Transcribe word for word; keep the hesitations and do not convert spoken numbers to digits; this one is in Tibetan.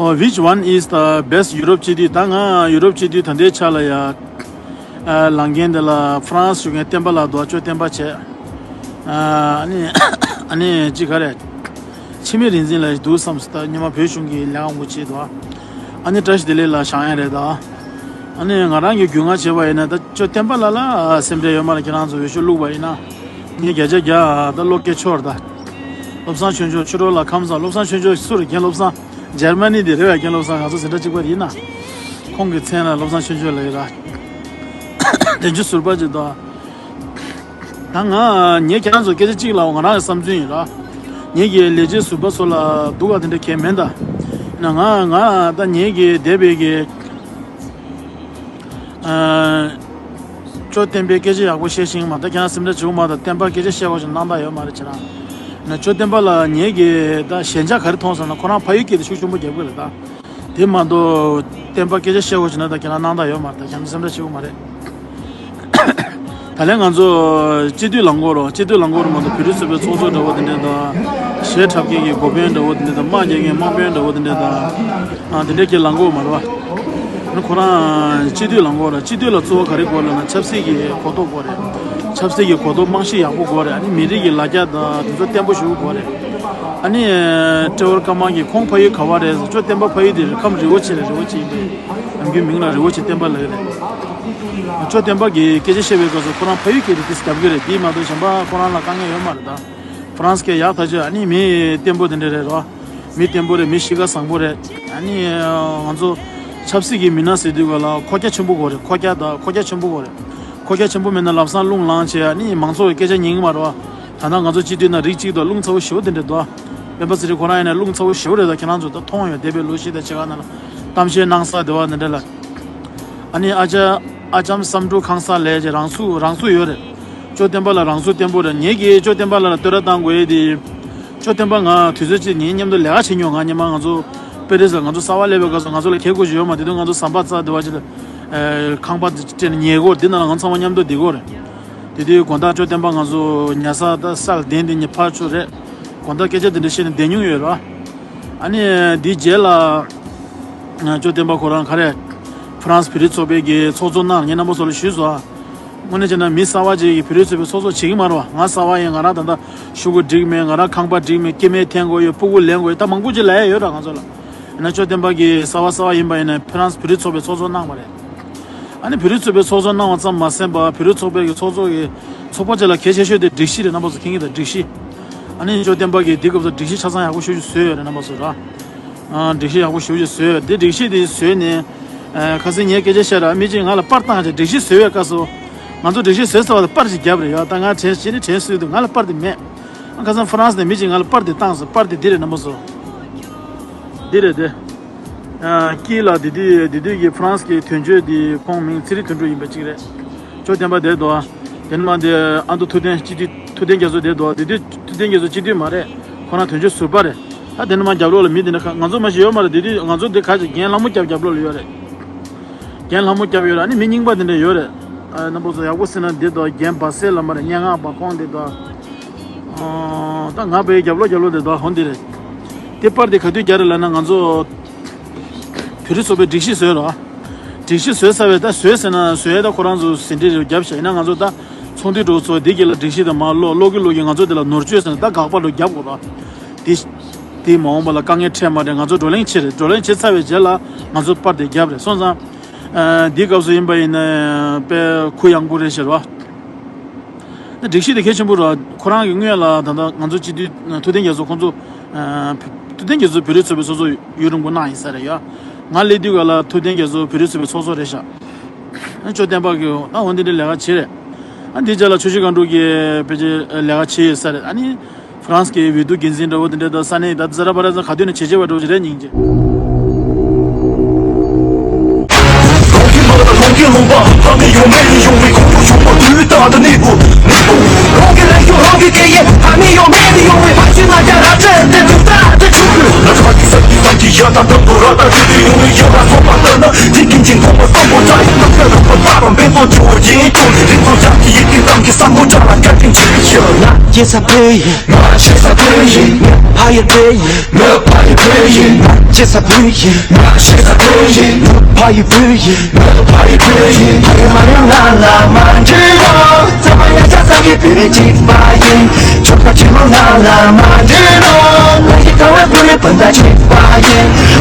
Oh, which one is the best Europe སྤྱི་འཐུས། ད་ང་ཡུ་རོབ་སྤྱི་འཐུས་ད་ལྟའི་ཆ་ལ་ཡ། ཨ། ལངས་མཁན་དེ་ལ་ཧྥ་རན་སི་བཞུགས་མཁན་བསྟན་པ་ལགས་འདུག་ཅོ་བསྟན་པ་བྱས། ཨ། ཨ་ནི་ཨ་ནི་ཅི་ག་རེད། འཆི་མེད་རིག་འཛིན་ལགས་འདུག་བསམ་སོང་། ད་སྔོན་མ་བོད་གཞུང་གི་ལས་ཀ་འགོ་བྱས་འདུག་ཨ་ནི་བཀྲ་ཤིས་བདེ་ལེགས་ལགས་བཞེངས་ཡ་རེད་ད། ཨ་ནི་ང་རང་གི་རྒྱུས་མངའ་བྱས་པ་ཡིན་ན་ད་ཅོ་བསྟན་པ་ལགས་ལ་སེམས་ཁྲལ་ཡོད་མ་རེད། ཁྱེད་རང་ཚོ་འོས་ཤོག་བླུགས་པ་ཡིན་ན། ངས་བརྒྱ་ཆ་བརྒྱ་ད་བློ་སྐྱེད་ཆོག་རེད་ད། བློ་བཟང་ཆོས་འབྱོར། ཆོས་གྲོགས་ལགས་ཁམས་བཟང་། བློ་བཟང་ཆོས་འབྱོར་སུ་རེད། རྒན་བློ་བཟང་། འཇར་མ་ནི་དེ་རེད་བས། རྒན་བློ་བཟང་ང་ཚོ་འཛིན་གྲྭ་གཅིག་པ་ཡིན་ན། ཁོང་གི་མཚན་ལ་བློ་བཟང་ཆོས་འབྱོར་ལབ་ཡོད་ར། དེ་ཚོ་ཟུར་པ་ཅིག་དང་། ད་ང་ངས་ཁྱེད་རང་ཚོ་སྐད་ཆ་གཅིག་ལབ། ང་རང་གི་བསམ་ཚུལ་ཡིན་ར། ངེད་ཀྱི་ལས་བྱེད་ཟུར་པ་ཚོ་ལ་སྡུག་ག་དེ་འདྲ་གང་ཡང་མེད་ད། ན་ང་ང་ད་ངེད་ཀྱི་འདས་པའི་གི། ཨ། ཅོ་བསྟན་པའི་སྐད་ཆ་ཡག་པོ་བཤད་ཤེས་མ། ད་ཁྱེད་རང་སེམས་ཁྲལ་བྱེད་དགོས་མ། ད་བསྟན་པ་སྐད་ཆ་བཤད་དགོས་ཞེས་སྣང་དག་ཡོད་མ་རེད། ཁྱེད་རང་ན་ཅོ་བསྟན་པ་ལ་ངེད་ཀྱི་ད་ཞན་ཆ་ག་རེ་མཐོང་སོང་ན། ཁོ་རང་ཕ་ཡུལ་སྐད་དེ་ཤུགས་ཆེན་པོ་རྒྱབ་གི་རེད་ད། དེ་མ་གཏོགས་བསྟན་པ་སྐད་ཆ་བཤད་དགོས་ཞེས་ན་ད་ཁྱེད་རང་སྣང་དག་ཡོད་མ་རེད། ད་ཁྱེད་རང་སེམས་ཁྲལ་བྱེད་དགོས་མ་རེད། ད་ལན་ང་ཚོ་སྤྱི་འཐུས་ལངས་གོ་རོ། སྤྱི་འཐུས་ལངས་གོ་རོ་མ་གཏོགས་བོད་རིགས་ཚོགས་པའི་ཚོགས་གཙོ་འདྲ་བོ་དེ་འདྲ་དང་། གཞས་འཁྲབ་མཁན་གྱི་འགོ་དཔོན་འདྲ་བོ་དེ་འདྲ་དང་། དམག་རྒྱག་མཁན་དམག་དཔོན་འདྲ་བོ་དེ་འདྲ་དང་། ཨ། དེ་འདྲ་གྱི་ལངས་གོ་མ་རེད་བ། ཁོ་རང་སྤྱི་འཐུས་ལངས་གོ་ར། སྤྱི་འཐུས་ལ་གཙོ་བོ་ག་རེ་དགོས་ལབ་ན་ཆབ་སྲིད་ཀྱི་གོ་རྟོགས་དགོས་རེད། ཆབ་སྲིད་ཀྱི་གོ་རྟོགས་རྨང་གཞི་ཡག་པོ་དགོས་རེད། ཨ་ནི་མི་རིགས་ཀྱི་ལ་རྒྱ་དང་དེ་ཚོ་བརྟན་པོ་ཞིག་དགོས་རེད། ཨ་ནི་ཏྲེ་ཝར་ཀརྨ་གིས་ཁོང་ཕ་ཡུལ་ག་བ་རེད་ཟེར། ཅོ་བསྟན་པ་ཕ་ཡུལ་དེ་རི་ཁམས་རི་བོ་ཆེ་ལ་རི་བོ་ཆེ་ཡིན་པས། ནམ་རྒྱུན་མིང་ལ་རི་བོ་ཆེ་བསྟན་པ་ལབ་ཀྱི་རེད། ཅོ་བསྟན་པ་གིས་སྐད་ཆ་བཤད་པའི་སྐབས་སུ་ཁོ་རང་ཕ་ཡུལ་གྱི་རི་དེ་རྒྱབ་ཀྱི་རེད། དེ་མ་གཏོགས་གཞན་པ་ཁོ་རང་ལ་དཀའ་ངལ་ཡོད་མ་རེད་ད། ཧྥ་རན་སི་སྐད་ཡག་ཐག་ཆོད། ཨ་ནི་མི་བརྟན་པོ་དེ་འདྲ་རེད་རོ། མི་བརྟན་པོ་རེད། མི་གཤིས་ཀ་བཟང་པོ་རེད། ཨ་ནི་ང་ཚོ་ཆབ་སྲིད་ཀྱི་མི་སྣ་ཟེར་དུས་ག་ལ་ཁོག་རྒྱ་ཆེན་པོ་དགོས་རེད། ཁོག་རྒྱ་དང་ཁོག་རྒྱ་ཆེན་པོ་དགོས་རེད། ཁོག་རྒྱ་ཆེན་པོ་མེད་ན་ལམ་སང་རླུང་ལངས་བྱས། ཨ་ནི་མང་ཚོགས་ཀྱི་སྐད་ཆ་ཉན་གྱི་མ་རེད་བ། ད་ལྟ་ང་ཚོ་སྤྱི་འཐུས་ནང་རིགས་གཅིག་ཏུ་རླུང་ཚ་བོ་ཞེ་པོ་དེ་འདྲ་འདུག་སྤེན་པ་ཚེ་རིང་ཁོ་རང་ཡིན་ན་རླུང་ཚ་བོ་ཞེ་པོ་རེད། ད་ཁྱེད་རང་ཚོ་ད་མཐོང་ཡོད། འདས་པའི་ལོ་བཞི་དང་ཕྱེད་ཀ་ནང་ལ་གཏམ་བཤད་གནང་ས་དེ་བ་འདི་འདྲ་ལ། ཨ་ནི་ཨ་ཅག་ཨ་ལྕམ་བསམ་འགྲུབ་ཁང་གསར་ལགས་ཀྱི་རང་ཚུགས་རང་ཚུགས་ཡོད་རེད། ཅོ་བསྟན་པ་ལ་རང་ཚུགས་བརྟན་པོ་རེད། ངེད་ཀྱིས་ཅོ་བསྟན་པ་ལ་ལ་བསྟོད་ར་བཏང་དགོས་ཡས་དེ། ཅོ་བསྟན་པ་ང་དུས་ཚོད་ཅིག་ངའི་མཉམ་དུ་ལས་ཀ་བྱེད་མྱོང་། ང་སྔོན་མ་ང་ཚོ་པེ་རི་སི་ལ་ང་ཚོ་གསར་པ་སླེབས་པའི་སྐབས་སུ་ང་ཚོ་ལ་གད་དགོས་ཀྱི་ཡོད་མ། དེ་དུས་ང་ཚོ་ཟམ་པ་རྩ་དེ་བ་ཅིག་ལ་ཁང་པ་དེ་སྤྲད་ནས་ཉལ་གོ་རེད། དེ་ནང་ལ་ང་ཚང་མ་མཉམ་དུ་བསྡད་གོ་རེད། དེ་དུས་དགོང་དག་ཅོ་བསྟན་པ་ང་ཚོ་ཉལ་ས་ད་ས་ལ་གདན་དེ་ཉི་ཕར་ཚུར་རེད། དགོང་དག་སྐད་ཆ་དེ་འདྲ་བཤད་ནས་བསྡད་མྱོང་ཡོད་ར། ཨ་ནི་དེའི་རྗེས་ལ་ཅོ་བསྟན་པ་ཁོ་རང་ག་རེ་ཧྥ་རན་སི་བོད་རིགས་ཚོགས་པའི་གི་ཚོགས་གཙོ་གནང་། ངས་རྣམ་པ་ཚོ་ལ་ཞུས་སོང་། དངོས་གནས་བྱས་ན་མི་གསར་པ་ཅིག་གིས་བོད་རིགས་ཚོགས་པའི་ཚོགས་གཙོ་བྱེད་ཀྱི་མ་རེད་བ། ང་གསར་པ་ཡིན། ང་རང་ད་ལྟ་ཤོག་གུ་སྒྲིག་མེད། ང་རང་ཁང་པ་སྒྲིག་མེད། སྐྱེ་དམན་འཐེན་དགོས་ཡོད། སྤུ་གུ་ལེན་དགོས་ཡོད། ད་མང་པོ་ཅིག་ལབ་ཡ་ཡོད་ར་ང་ཚོ་ལ། ཡིན་ན་ཅོ་བསྟན་པ་གིས་གསར་པ་གསར་པ་ཡིན་པ་ཡིན་ན་ཧྥ་རན་སི་བོད་རིགས་ཚོགས་པའི་ཚོགས་གཙོ་གནང་བ་རེད། ཨ་ནི་བོད་རིགས་ཚོགས་པའི་ཚོགས་གཙོ་གནང་བ་ཙམ་མ་ཟད་པར་བོད་རིགས་ཚོགས་པའི་གི་ཚོགས་གཙོ་གི་ཚོགས་པ་ཅིག་ལ་གལ་ཆེ་ཤོས་དེ་སྒྲིག་གཞི་རེད། རྣམ་པ་ཚོ་མཁྱེན་གྱི་རེད། སྒྲིག་གཞི། ཨ་ནི་ཅོ་བསྟན་པ་གིས་འདི་སྐབས་སུ་སྒྲིག་གཞི་ཆ་ཚང་ཡག་པོ་ཞེ་པོ་ཅིག་བཟོས་ཡོད་རེད། རྣམ་པ་ཚོ་ར། ཨ། སྒྲིག་གཞི་ཡག་པོ་ཞེ་པོ་ཅིག་བཟོས་ཡོད། འདི་སྒྲིག་གཞི་དེ་བཟོས་ནས། ཨ། ཁ་སང་ངས་སྐད་ཆ་བཤད་ར། མི་གཅིག་ང་ལ་པར་བཏང་བྱས། སྒྲིག་གཞི་བཟོས་པའི་སྐབས་སུ། ང་ཚོ་སྒྲིག་གཞི་བཟོས་ཚར་བ་དང་པར་ཅིག་བརྒྱབ་རེད་ཡ། ད་ང་དྲན་ཤེས་ནི་དྲན་སྲོལ་འདུག་ང་ལ་པར་དེ་མེད། ཨ། ཁ་སང་ཧྥ་རན་སི་ནས་མི་གཅིག་ང་ལ་པར་དེ་བཏང་སོང་། པར་དེ་འདི་རེད། རྣམ་པ་ཚོ། འདི་རེད་དེ། ཨ། དཀྱིལ་ལ་དེ་དུས་དེ་དུས་ཀྱི་ཧྥ་རན་སི་གི་དོན་གཅོད་དེ་ཁོང་མིང་ཚེ་རིང་དོན་གྲུབ་ཡིན་པ་གཅིག་རེད། ཅོ་བསྟན་པ་བསྡད་འདུག་དེ་ནས་མར་དེ་ཨ་མདོ་ཐུབ་བསྟན་སྤྱི་འཐུས། ཐུབ་བསྟན་རྒྱ་མཚོ་བསྡད་འདུག་དེ་དུས་ཐུབ་བསྟན་རྒྱ་མཚོ་སྤྱི་འཐུས་མ་རེད། ཁོ་རང་དོན་གཅོད་ཟུར་པ་རེད། ད་དེ་ནས་མར་རྒྱབ་ལོགས་ལ་མི་དེ་འདྲ་ཁ། ང་ཚོ་མ་ཞིག་ཡོད་མ་རེད། དེ་དུས་ང་ཚོ་དེ་ཁ་ཅིག་རྒན་ལྷ་མོ་སྐྱབས་རྒྱབ་ལོགས་ལ་ཡོད་རེད། རྒན་ལྷ་མོ་སྐྱབས་ཡོད་རེད། ཨ་ནི་མི་རྙིང་པ་དེ་འདྲ་ཡོད་རེད། ཨ། རྣམ་པ་ཚོ་ཡག་པོ་གཟིགས་ན་བསྡད་འདུག་རྒན་བ་སེ་ལ་མ་རེད། སྙན་ངག་པ་ཁོང་བསྡད་འདུག་ཨ། ད་ང་བའི་རྒྱབ་ལོགས་རྒྱབ་ལོགས་དེ་འདུག་འོ་འདི་རེད། དེ་པར་དེ་ག་དུས་རྒྱག་རེད་ལབ་ན། ང་ཚོ་བོད་རིགས་ཚོགས་པའི་སྒྲིག་གཞི་བཟོས་རོགས། སྒྲིག་གཞི་བཟོས་ཚར་བའི། ད་བཟོས་ཟེར་ན་བཟོས་ཡ། ད་ཁོ་རང་ཚོ་ཟིན་བྲིས་རེ་བརྒྱབ་བཞག་ཡིན་ན། ང་ཚོ་ད་ཚོགས་འདུ་འགྲོ་ཚོ་འདི་གི་ལ་སྒྲིག་གཞི་དང་མར་ཀློག་ཀློག་གི་ཀློག་གི་ང་ཚོ་དེ་ལ་ནོར་བཅོས་ཟེར་ན་ད་དགག་པ་རུ་རྒྱབ་དགོས་རོགས། དེ་དེ་མ་འོངས་པ་ལ་དཀའ་ངལ་འཕྲད་མ་རེད། ང་ཚོ་བགྲོ་གླེང་བྱེད་རེད། བགྲོ་གླེང་བྱེད་ཚར་བའི་རྗེས་ལ་ང་ཚོ་པར་དེ་བརྒྱབ་རེད། སོང་ཙང་། ཨ། འདིའི་སྐབས་སུ་ཡིན་པ་ཡིན་ན་དཔེ་གུ་ཡངས་པོ་རེད་ཟེར་བ། སྒྲིག་གཞི་དེ་གལ་ཆེན་པོ་རེད། ཁོ་རང་གི་སྔོན་ལ་ད་ལྟ་ང་ཚོ་སྤྱི་འཐུས་ཐུབ་བསྟན་རྒྱ་མཚོ་ཁོང་ཚོ། ཨ། ཐུབ་བསྟན་རྒྱ་མཚོ་བོད་རིགས་ཚོགས་པའི་ཚོགས་གཙོ་ཡུན་རིང་པོ་གནང་ཡིན་ས་རེད་ཡ། ང་སླེབས་དུས་ག་ལ་ཐུབ་བསྟན་རྒྱ་མཚོ་བོད་རིགས་ཚོགས་པའི་ཚོགས་གཙོ་རེད་ཤག་ཨ། ཅོ་བསྟན་པ་གིས་ད་འོ་འདི་འདྲའི་ལས་ཀ་བྱེད་རེད། ཨ། འདིའི་རྗེས་ལ་ཆུ་བཞི་སྒང་དྲུག་གིས་ཕལ་ཆེར་ལས་ཀ་བྱེད་ཡོད་ས་རེད། ཨ་ནི། ཧྥ་རན་སི་གི་འོས་བསྡུ་འགན་འཛིན་འདྲ་བོ་དེ་འདྲ་དང་། ས་གནས་ད་ཛ་ར་པ་ར་ས་ག་དུས་ནས་བྱེད་བྱེད་པ་འདྲ་བོ་ཞིག་རེད། སྙིང་རྗེ། སྐྱེ་ས་བོད་ཡིན། ང་སྐྱེ་ས་བོད་ཡིན། ཕ་ཡུལ་བོད་ཡིན། ང་ཕ་ཡུལ་བོད་ཡིན། སྐྱེ་ས་བོད་ཡིན། ང་སྐྱེ་ས་བོད་ཡིན། ཕ་ཡུལ་བོད་ཡིན། ང་ཕ་ཡུལ་བོད་ཡིན། ཕ་ཡུལ་མ་ཡིན་ང་ལ་མ་འདྲི་རོགས། ཚང་མ་ཡ་ཆ་ས་གི་བོད་རིགས་གཅིག་པ་ཡིན། ཆོག་པ་ཆེན་མོ་ང་ལ་མ་འདྲི་རོགས། ང་ཡི་ཁ་བའི་བོད་རིགས་སྤུན་ཟླ་གཅིག་པ་ཡིན།